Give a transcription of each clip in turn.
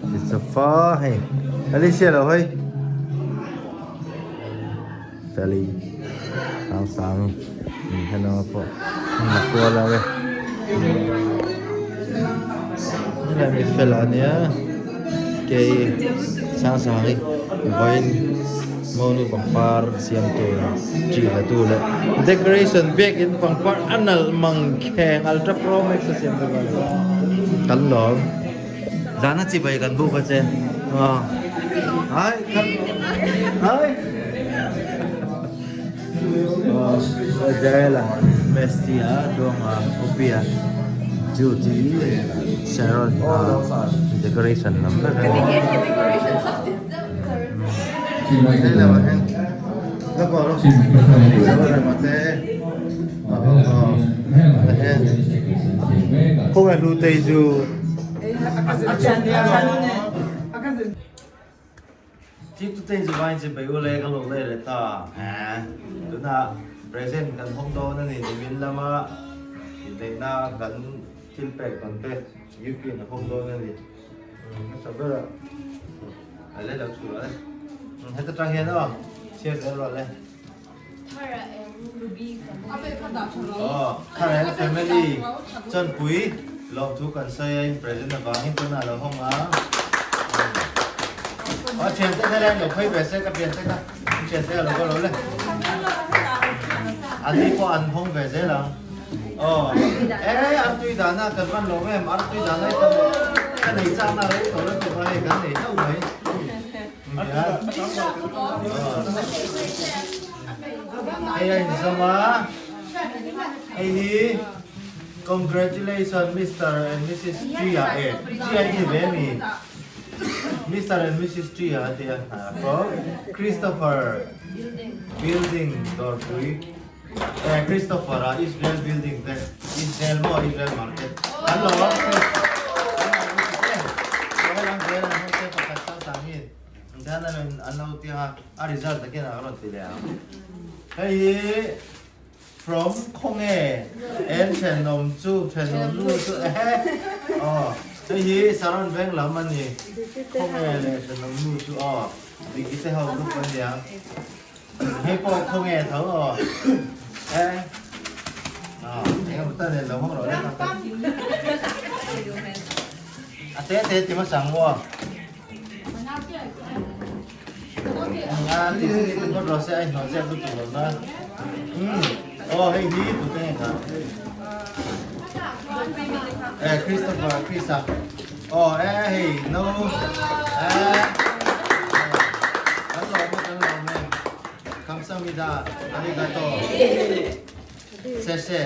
Christopher hei Alicia lo hawi Feli Sangsangi hello pawh a kual ang e helai mi fel a nia kei Sangsangi vawiin monu pangpar siam tur chi la tu leh decoration biakin pangpar a nalh mang kheng ultra pro max a siam bawk a kan lawm. Zana chibai kan buk a che. Ai kan ai. Jaela Messi a duanga Opia Judy Sharon a decoration lam ber a ni. Hei lamah hian Khawngaih hlu tei chu Chief tu tei chu vain chi bai ule ka lo le le ta tuna present kan hawng dawn ani nimin lama inneihna kan thil pek kan te gift in a hawng dawn ani hmasa ber a le lo chhuah le heta tang hian aw chhiar zel rawh le. Thar and family chuanpui lawmthu kan sawi a in present avangin tunah a lo hawng a. Aw thiante kha hian lo phei ve se ka pian te kha thiante a lo va lo le. An ni pawh an hawng ve zel ang. Aw e artui dana kan van lawm em artui dana ka nei chakna rei tawh lutuk a hei kan nei hlauh mai. Hei a inzawm a, hei hi Congratulations Mister and Missus Tria e, Tria i ni ve mi? Mister and Missus Tria a ti a, from Christopher Building Dawrpui, eh Christopher a Israel Building te, Israel maw Israel Market, kan lo An lo ti a, a result takin a rawn ti leh ang. Hei hi from khawnge en thenawm chu thenawm nu chu ehe aw hei hi Saron veng lam a ni khawnge leh thenawm nu chu aw Diki te ho group an nia hei pawh khawnge tho aw e aw engemaw tan nen lo hawng rawh le a te te ti hmasa ang maw. Christopher Chrisa oh e hei no kan lawm kan lawm e kamsamida arigato Sese.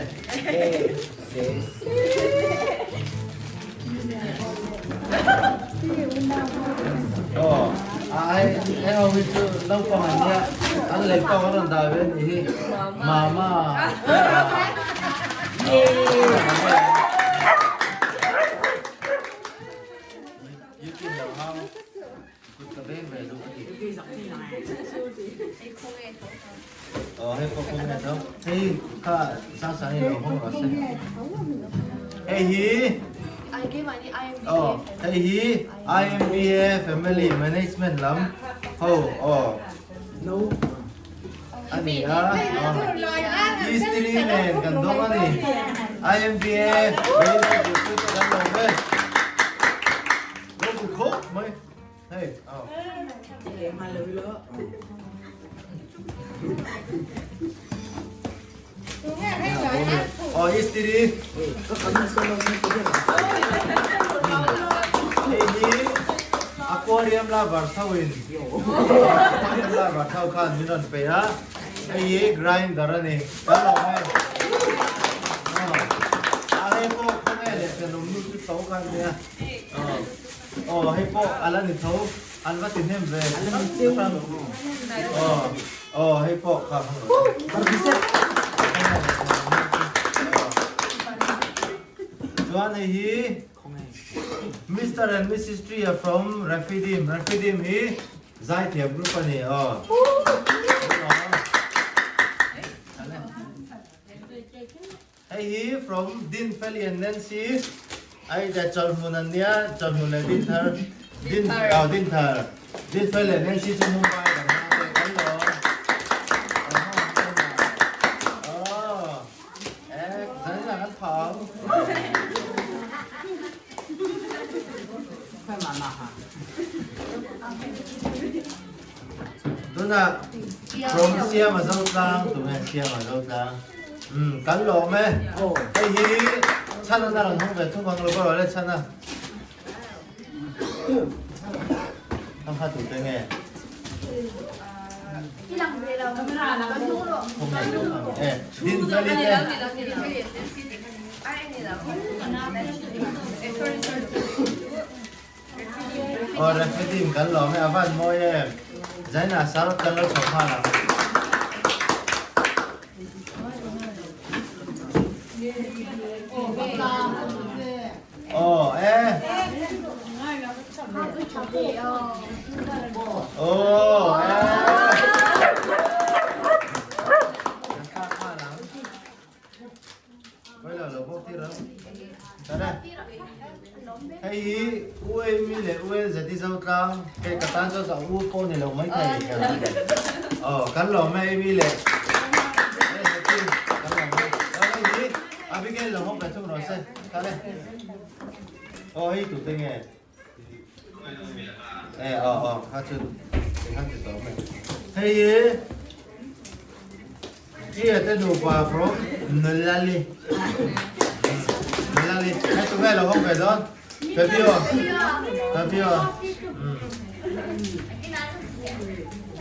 Aw, a hei hei ho hi chu naupang an nia, an lei tawk a rawn dah ve a nih hi. Mama. Yukin lo hau. Kut ka beng ve duh a ti. Aw hei pawh kawng nge tho. Hei kha sang sang in lo hawng rawh se. Hei hi Aw hei hi IMBA Family Management lam ho aw a ni a. History nen kan dawng a ni. IMBA Management kan lawm e. Lo khawp mai. Hei, aw. Aw, istiri. Hei hi aquarium lover thoin. Aquarium lover tho khan min rawn pe a. Hei hi grinder a ni. Kan lo hei. A hei pawh khawnge leh thenawm nu chu tho khan nia. Aw hei pawh a la ni tho an va ti hnem ve aw aw hei pawh kha chuan hei hi Mister and Missus Tria from Rephidim Rephidim hi zaithiam group a ni aw Hei hi from Din Feli and Nancy. Ai de chawlhmun an nia, chawlhmun leh Dinthar, Din, aw Dinthar, Dinfel leh Nancy chu Mumbai kan hmang te kan lawm. Kan hmang ang em a? Aw, ek, zanin ah kan phah ang. Tunah from Siama Zotlang, tunge Siama Zotlang? Umm kan lawm e. Hei hi chhan a rawn hawng ve thung ang lo ka rawh le chhan a. Thang kha tute nge? Không nge e din feli te. Aw Rephidim kan lawm e a van mawi em. Zaina sar kan lo chho nghal ang. Aw e. Aw e. Kan thlak nghal ang. Quay lo lo bawk tir ang. Tara. Hei hi U Amy leh U Elzeti zo tlang. Hei ka tan chuan ka u pawh ni lo mai thei. Oh, kan lawm e Amy leh Elzeti kan lawm e. Hei hi Abigail lo hawk ve thung rawh se. Kale. Oh, hei tute nge? E aw aw kha chu tikhan ti tawh mai. Hei hi Tia te nupa from Nulali. Nulali. Hei tu nge lo hawng ve dawn? Fabio. Fabio.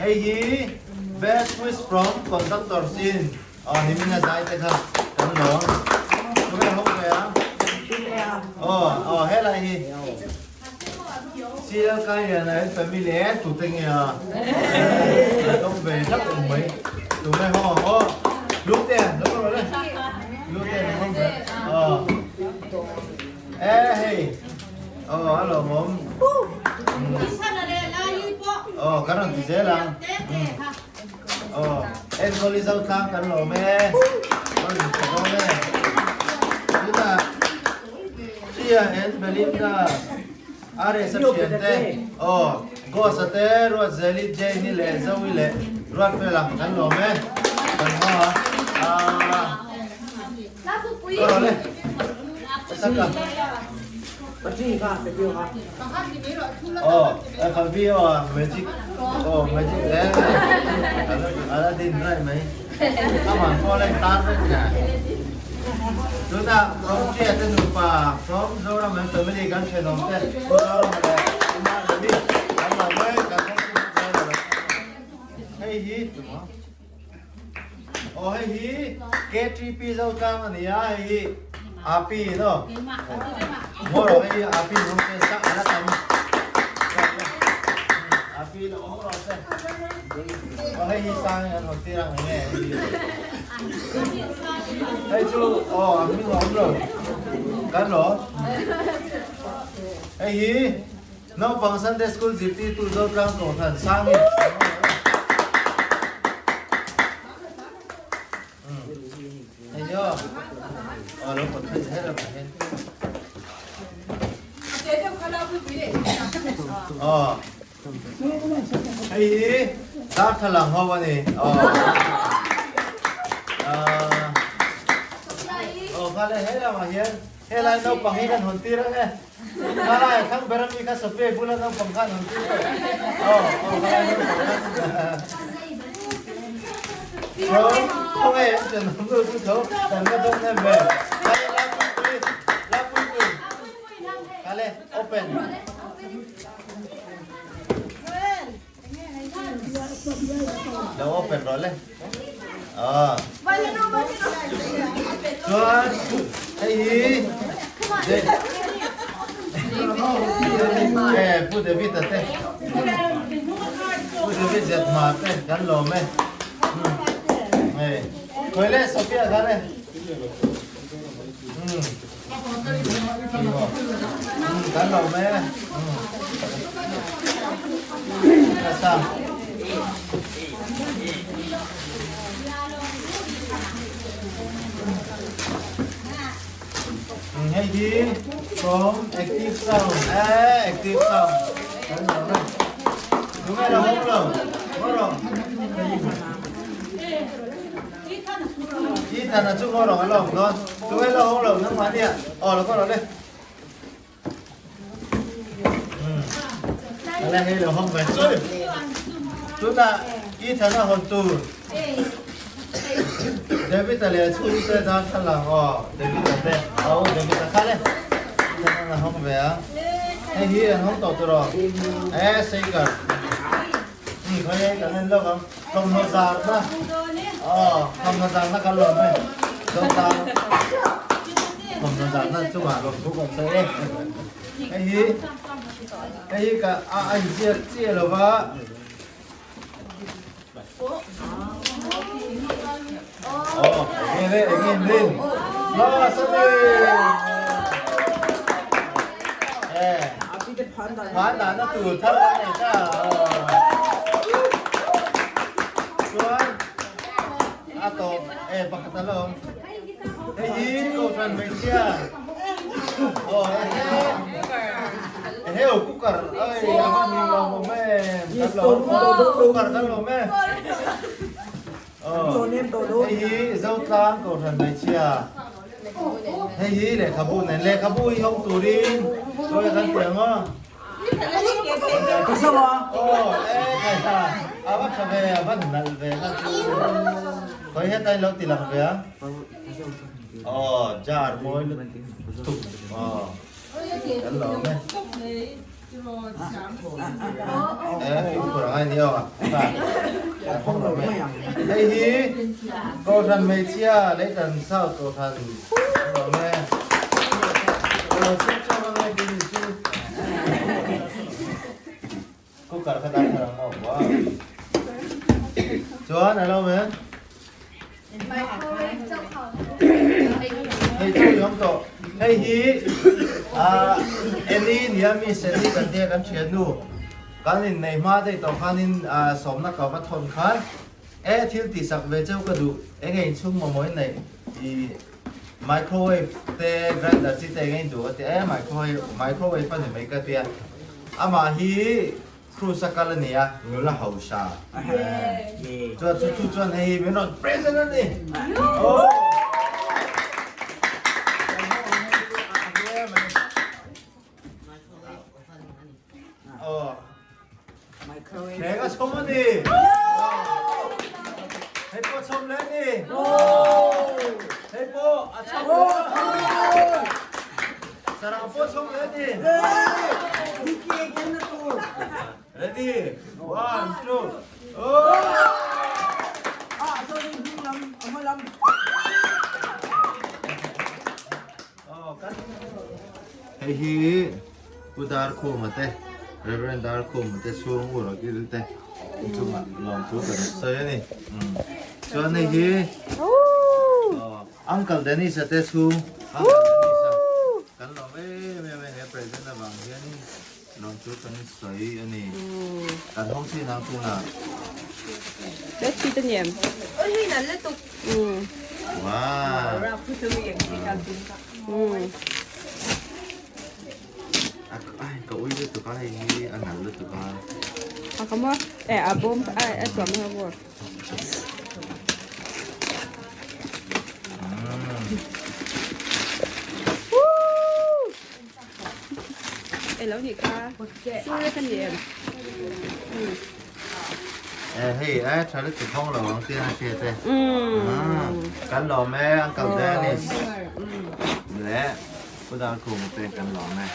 Hei hi best wish from conductor sin. Aw nimin a zai te kha kan lawm. Tunge hawng ve a? Aw aw helai hi. CL kai lian a en family e tute nge a? Dawng ve hlauh awm mai. Tunge hawng ang aw. Lute lo rawh le. Lute lo hawng ve. Aw. E hei. Aw a lawmawm. Aw kan rawn ti zel ang. Aw, enkawl i zo tlang kan lawm e. Rawn in tha dawn e. Tunah Tia and Belinda RS a thian te, aw, Ghost a te, Ruatzeli, Jane-i leh Zoe leh Ruatfela kan lawm e. Kan hma a, ah, ka rawn e. Saka. Aw, Fabio a magic aw magic le ala din rai mai. Aman pawh la tan vek nia. Tunah from Tia te nupa from Zoram and family kan thenawm te Pu Zoram leh Pu Maremi kan lo mai kan hawng chu Hei hi Aw hei hi KTP Zotlang a ni a, hei hi Api no. Maw rawh hei hi Api hawng se sak a la tam. Api lo hawng rawh se. Aw hei hi sang an hawn tir ang nge hei hi. Hei chu aw a hming a awm lo. Kan lo. Hei hi Naupang Sunday School zirtirtu Zotlang Kohhran Sangi Hei aw aw lo pawt phei zel ang hian aw hei hi darthlalang ho a ni aw aw kha le he lamah hian helai naupang hi kan hawn tir ang e. Khalai thang ber ami kha Sophia bula naupang khan hawn tir tawh. Aw, aw khalai naupang khan. From khawnge an chen awm nu chu tho kan la dawng em ve. Khalai la pui pui, la pui pui. Khale open. Lo open rawh le. Aw. Chuan hei hi Eh Pu David a te. Pu David zet hma te kan lawm e. Hei. Khawi le Sophia kha le. Kan lawm e. Nasa. Hei hi from Active Sound eh Active Sound kan lo na. Tunge la hawng lo? Ngaw rawh. Ethan a chu ngaw rawh a la awm dawn. Tunge la hawng lo nangmah nia? Aw lo ngaw rawh le. Ala hei lo hawng ve chu. Tunah Ethan a hawn tur. David a leh chhungte darthlalang aw David a te au David a kha le. Ethan a hawng ve a. Hei hi an hawng tawh tur aw. E Seikar. Khawi hei kan en lawk ang. Thawmhnaw zarna. Aw thawmhnaw zarna kan lawm e. Zotang. Thawmhnaw zarna chungah lawm thu kan sawi e. Hei hi hei hi ka a a inziak chiah lo va. Aw enge le enge in rin. Aw sani. Eh. Phan dahna tur thar kan nei ta. Chuan a tawp e pakhat a la awm. Hei hi Kohhran hmeichhia. Aw ehe ehe cooker oi a van ni lawm awm em. Kan lawm cooker kan lawm e. Aw hei hi Zotlang Kohhran hmeichhia. Hei hi lehkhabu nen lehkhabu hi hawng turin sawi kan ti ang aw. Aw e kai ha a va tha ve a va nalh ve kha chu khawi heta in lo ti lang ve a. Aw jar mawi lutuk aw kan lo awm e. E fimkhur angai ni aw a hawng lo mai. Hei hi Kohhran hmeichhia Leitan South Kohhran kan lo awm e. Ka lo chhiat chhuak angai tih ni chu. Cooker kha dar thar ang maw? Wow. Chuan a lo awm em? Hei chu i awm tawh. Hei hi Annie nia Miss Annie kan tia kan thiannu kan inneih hma daih tawh khanin sawmna ka va thawn khan e thil tihsak ve cheu ka duh enge inchhung mamawh in neih i microwave te grinder chi te enge in duh ka tia e microwave a ni mai ka tia amah hi Cruise a kal a ni a, nula hausa. Chuan chu chu chuan hei hi min rawn present a ni. Oh! Oh. Thleng a chhawm a ni. Hei pawh a chhawm leh a ni. Hei pawh a chhawm leh a. Sarang pawh chhawm leh a ni. Ready? One, two. Hei hi Pu Darkhuma te, Reverend Darkhuma te chhung ur a kil te chungah lawmthu kan sawi a ni. Chuan hei hi Uncle Dennis-a te chhung, Uncle Dennis-a kan lawm em em e, he present avang hianin lawmthu kan sawi a ni. Kan hawng chin ang tunah. Wow. Ai ka ui lutuk a hei hi a nalh lutuk a. A ka maw? Eh a bawm a a tuam a maw? Eh lo nih kha. Sure ka ni em. Eh hei eh tha lutuk hawng lo ang tia hriat e. Kan lawm e Uncle Dennis. Le Pu Darkhuma te kan lawm e.